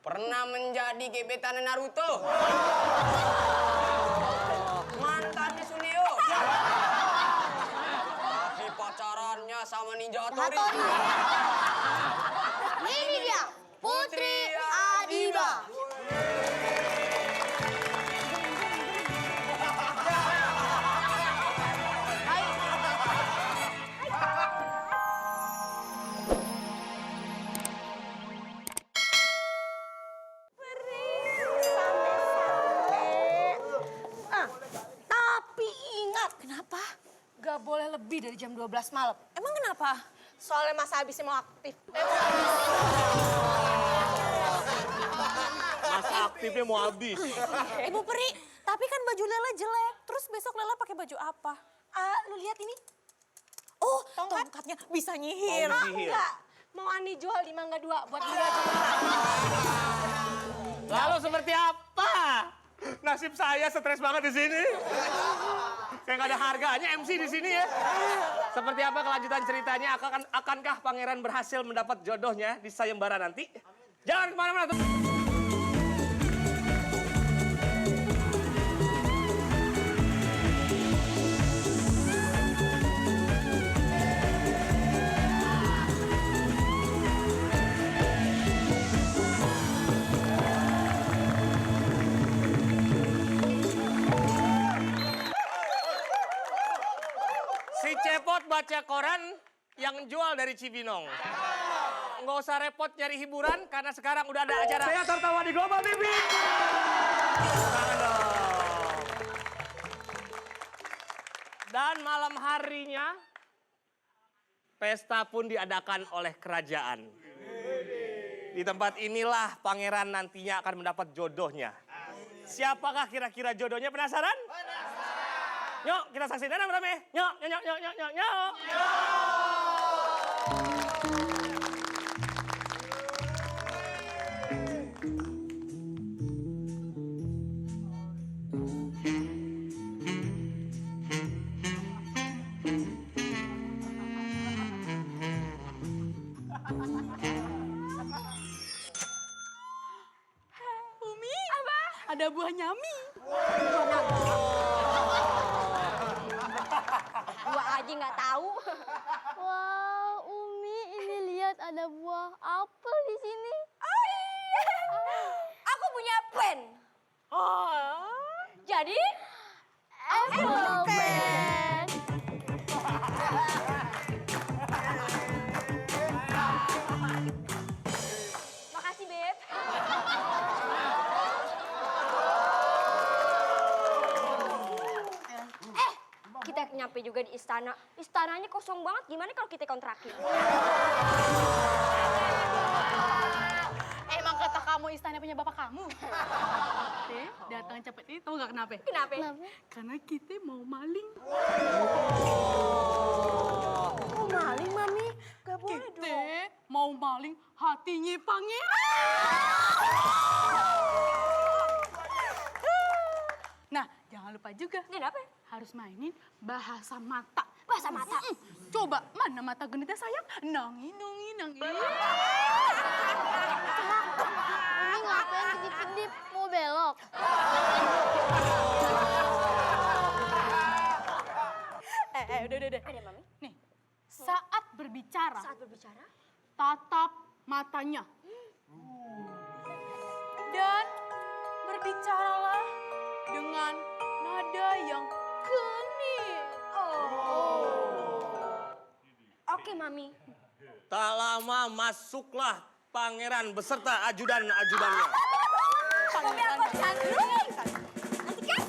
Pernah menjadi gebetan Naruto. Mantannya Suneo. Tapi pacarannya sama Ninja Hattori. Ini dia, Putri Adiba. Tapi ingat, kenapa? Gak boleh lebih dari jam 12 malam. Emang kenapa? Soalnya masa habisnya mau aktif. Masa aktifnya mau habis. Ibu Peri, tapi kan baju Lela jelek. Terus besok Lela pakai baju apa? Lu lihat ini. Oh, tongkatnya bisa nyihir. Oh, nyihir. Enggak. Mau Ani jual di Mangga 2 buat beli baju. Lalu seperti apa? Nasib saya stres banget di sini. Kayak gak ada harganya MC di sini ya. Seperti apa kelanjutan ceritanya? Akankah pangeran berhasil mendapat jodohnya di sayembara nanti? Jangan kemana-mana. Si Cepot baca koran yang jual dari Cibinong. Nggak usah repot nyari hiburan karena sekarang udah ada acara Saya Tertawa di Global TV. Tangan dong. Dan malam harinya pesta pun diadakan oleh kerajaan. Di tempat inilah pangeran nantinya akan mendapat jodohnya. Siapakah kira-kira jodohnya, penasaran? Yuk, kita saksikan rame-rame. Yuk, yuk, yuk, yuk, yuk, yuk. Umi, apa? Ada buah nyami. Gua aja nggak tahu. Wah, Umi, ini lihat ada buah apel di sini. Aku punya pen. Oh. Jadi, apple pen. Makasih, Beb. Kita nyampe juga di istana. Istananya kosong banget. Gimana kalau kita kontrakin? Emang kata kamu istana punya bapak kamu? Datang cepet itu nggak kenapa? Kenapa? Karena kita mau maling. Oh, maling, Mami. Gak boleh Kita dong. mau maling hatinya pangeran. Nah, jangan lupa juga. Ini apa? Harus mainin bahasa mata. Bahasa mata. Coba, mana mata genitnya sayang? Nangi, nangi, nangi. Ini ngapain kedip-kedip? Mau belok? Udah. Ada, Mami. Nih, saat berbicara, Saat berbicara, tatap matanya. Dan berbicaralah dengan nada yang kening. Oke, Mami. Tak lama masuklah pangeran beserta ajudan-ajudannya. Tapi aku cantik. Nanti kan?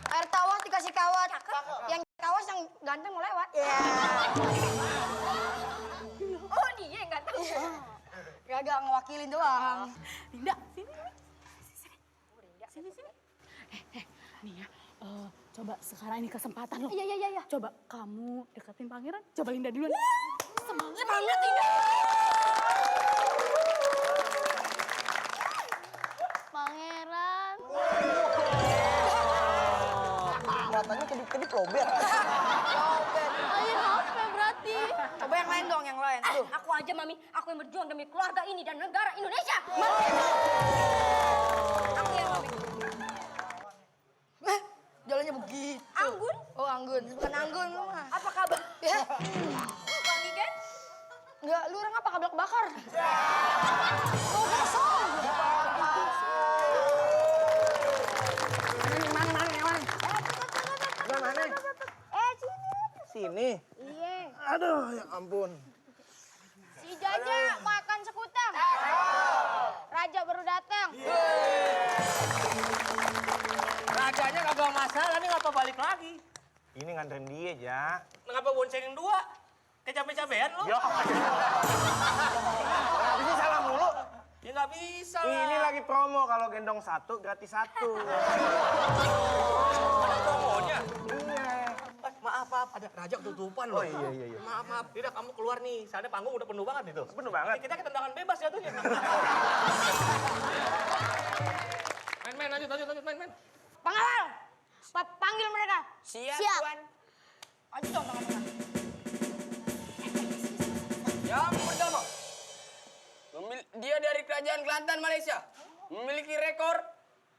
Air tawar dikasih kawat. Yang kawas yang ganteng mau lewat. Oh, dia yang ganteng. Gak ngewakilin doang. Linda, sini. Sini. Nih ya, coba sekarang ini kesempatan lo. Iya. Coba kamu deketin pangeran. Coba Linda duluan. Semangat Linda. Pangeran. Matanya kedip-kedip lobet. Lobet. Coba yang lain dong, yang lain. Aku aja, Mami. Aku yang berjuang demi keluarga ini dan negara Indonesia. Aku ya, Mami. Jalannya begitu. Anggun? Oh, Anggun. Bukan Anggun lu mah. Apa kabar? Ya. Wangi kan? Enggak, lu orang apa kablak bakar? Sini. Iya. Aduh, ya ampun. Si Jaja makan sekutang. Raja baru datang. Rajanya kagak masalah, nih ngapa balik lagi? Ini nganterin dia, Ja. Ngapa boncengin dua? Kayak capek-capean lu? Yo. Bisa salah mulu. Ya nggak bisa lah. Ini lagi promo, kalau gendong satu gratis satu. Ada promonya. Iya. Maaf, ada Raja ketutupan loh. Oh iya. Maaf. Tidak, kamu keluar nih. Soalnya panggung udah penuh banget itu. Penuh banget. Kita tendangan bebas jatuhnya. Main, lanjut, main. Pengawal. Panggil mereka. Siap, Siap. Tuan. Ayo dong tangan-tangan. Yang pertama, dia dari Kerajaan Kelantan, Malaysia. Memiliki rekor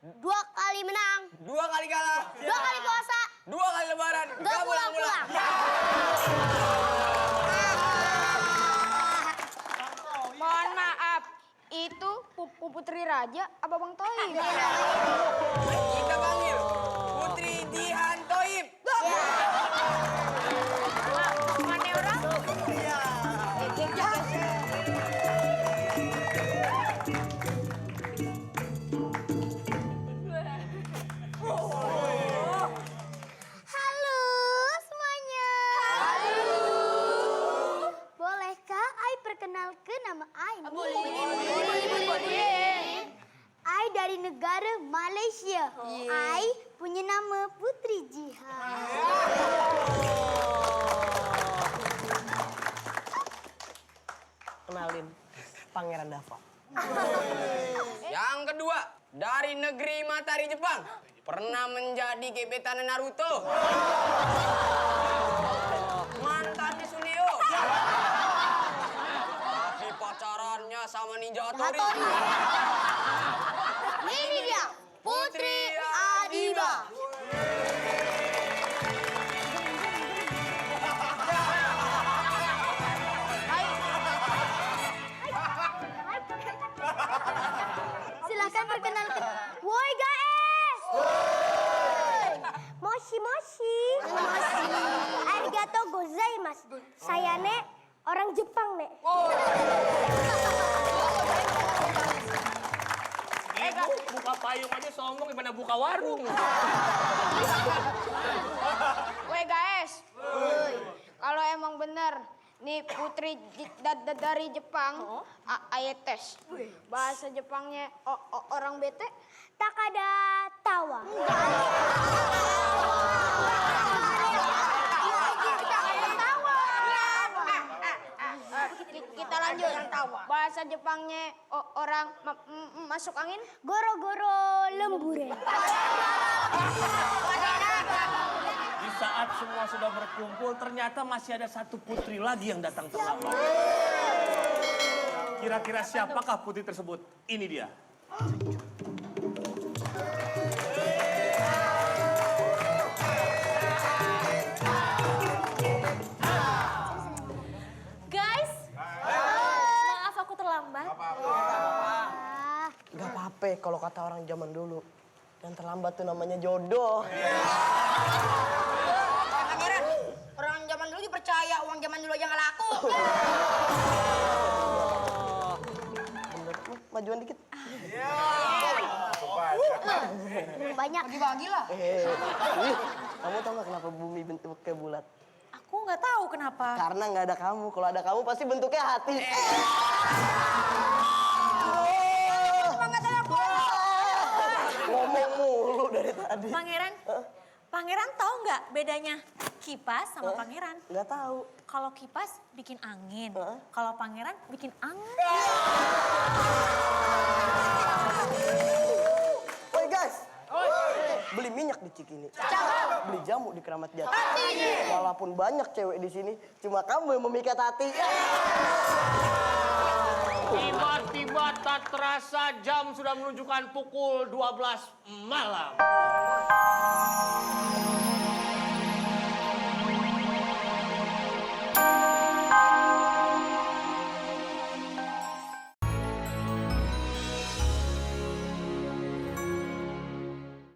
2 kali menang, 2 kali kalah, 2 kali puasa, 2 kali lebaran, gak pulang-pulang. Mohon maaf, itu Putri Raja apa Bang Toib? Kita panggil Putri Jihan Toib. Mana orang? Halo semuanya. Halo. Bolehkah Ai perkenalkan nama Ai? Boleh. Ai dari negara Malaysia. Ai punya nama Putri Jihan. Kenalin, Pangeran Dava. Yang kedua, dari negeri Matahari Jepang. Pernah menjadi gebetan Naruto. Mantannya Suneo. Tapi pacarannya sama Ninja Hattori. Ini dia, Putri Adiba. Silahkan perkenalkan. Woi guys. Moshi. Arigato gozaimasu. Saya nek orang Jepang nek. Ibu buka payung aja sombong gimana buka warung. Woi guys. Kalau emang bener nih Putri dari Jepang, ayo tes. Bahasa Jepangnya orang bete, tak ada tawa. Kita lanjut. Bahasa Jepangnya orang masuk angin, goro-goro lembure. Di saat semua sudah berkumpul, ternyata masih ada satu putri lagi yang datang terlambat. Kira-kira siapakah putri tersebut? Ini dia. Guys, maaf aku terlambat. Gak apa-apa kalau kata orang zaman dulu. Yang terlambat tuh namanya jodoh. Pangeran, orang zaman dulu percaya uang zaman dulu aja nggak laku. Bener, majuan dikit. Banyak. Bagi-bagi lah. Kamu tau gak kenapa bumi bentuknya bulat? Aku nggak tahu kenapa. Karena nggak ada kamu. Kalau ada kamu pasti bentuknya hati. Ngomong mulu dari tadi. Pangeran tahu nggak bedanya kipas sama pangeran? Nggak tahu. Kalau kipas bikin angin, kalau pangeran bikin angin. Woi guys. beli minyak di Cikini. Beli jamu di Keramat Jati. Walaupun banyak cewek di sini, cuma kamu yang memikat hati. Tiba-tiba tak terasa jam sudah menunjukkan pukul 12 malam.